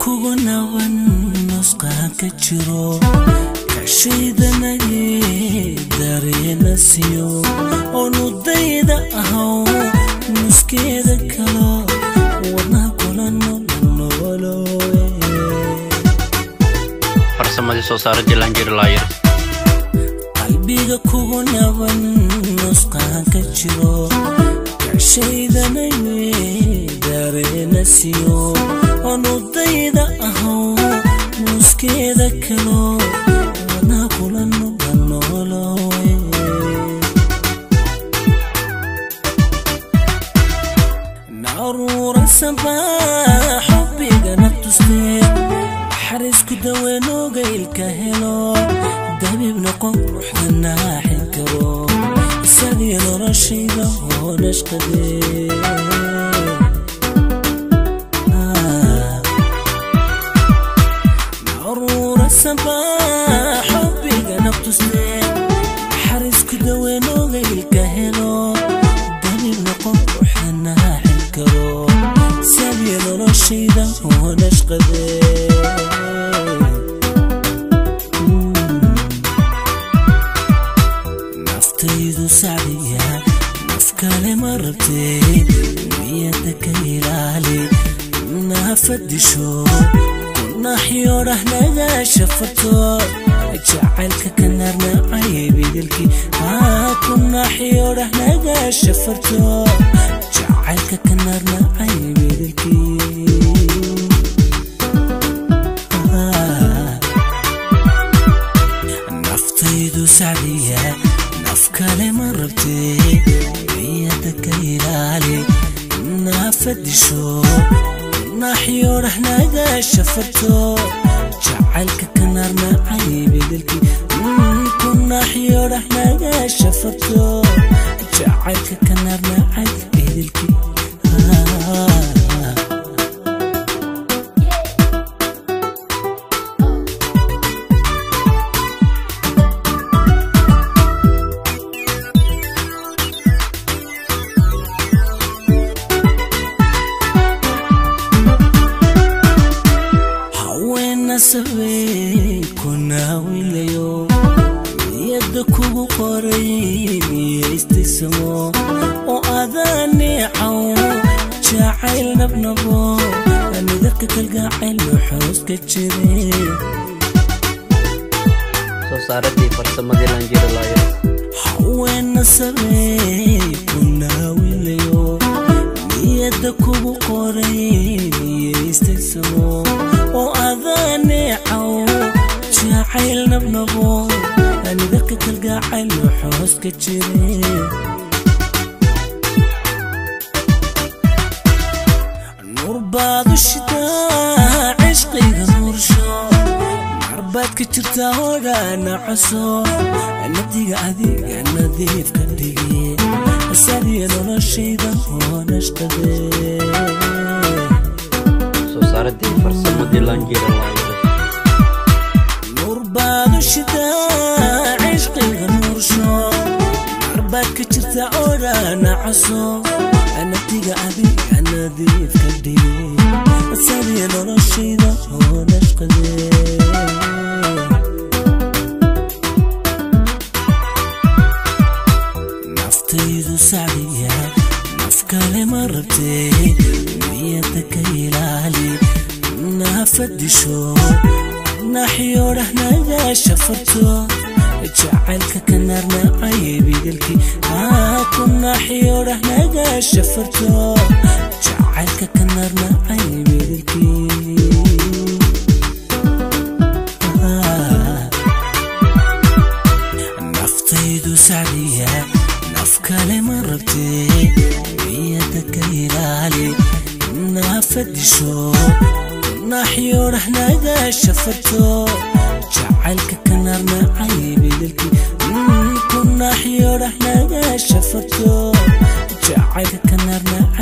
Kugu nawan nusqaan ka jiro kashaydanage dareena siyo oo nudayda ahaw nuskeeda kalo wadnaha kula nololo. Farsamadii soo saaradii Lanjir Lawyers. Qalbiga kugu nawan nusqaan ka jiro kashaydanage dareena siyo oo nudayda ahaw nuskeeda kalo wadnaha kula nololo. Naruura sabaa xubbiga naftuste xariisku daweynooga ilka helo dabiib noqon ruuxda naaxin karo isagii noloshayda oo nashqadee. Naruura sabaa xubbiga naftuste xariisku daweynooga ilka helo dabiib noqon ruuxda naaxin karo isagii noloshayda oo nashqadee. Naftaydu sacdiya naf kale ma rabtee niyadda ka ilaali naafadisho kunaxyoodhah naga shafarto jacaylka ka naarnacay bidilkii kunaxyoodhah naga shafarto jacaylka ka naarnacay bidilkii. Naftaydu sacdiya naf kale ma rabtee niyadda ka ilaali naafadisho kunaxyoodhah naga shafarto jacaylka ka naarnacay bidilkii kunaxyoodhah naga shafarto jacaylka ka naarnacay bidilkii. Haweena sabey kunaawilayo niyadda kugu qoray niyaystisamo oo adaaneecaw jacayl nabnabo nidarka kalgacayl xooska jiray. Soo saaradii farsamadii Lanjir Lawyers. Haweena sabey kunaawilayo niyadda kugu qoray niyaystisamo oo adaaneecaw jacayl nabnabo nidarka kalgacayl xooska jiray. Nuur baad u shitaa cishqiga nuursho marbaad ka jirtaa hogaana coso nabdiga adiga nadiif ka dhige asadiya noloshayda oo nashqadee. Soo saaradii farsamadii Lanjir Lawyers. Nuur baad u shitaa cishqiga nuursho marbaad ka jirtaa hogaana coso nabdiga adiga nadiif ka dhige asadiya noloshayda oo nashqadee. Naftaydu sacdiya naf kale ma rabtee niyadda ka ilaali naafadisho naxyoodhah naga shafarto jacaylka ka naarnacay bidilkii kunaxyoodhah naga shafarto jacaylka ka naarnacay bidilkii. Naftaydu sacdiya naf kale ma rabtee niyadda ka ilaali naafadisho kunaxyoodhah naga shafarto jacaylka ka naarnacay bidilkii kunaxyoodhah naga shafarto jacaylka ka naarnacay.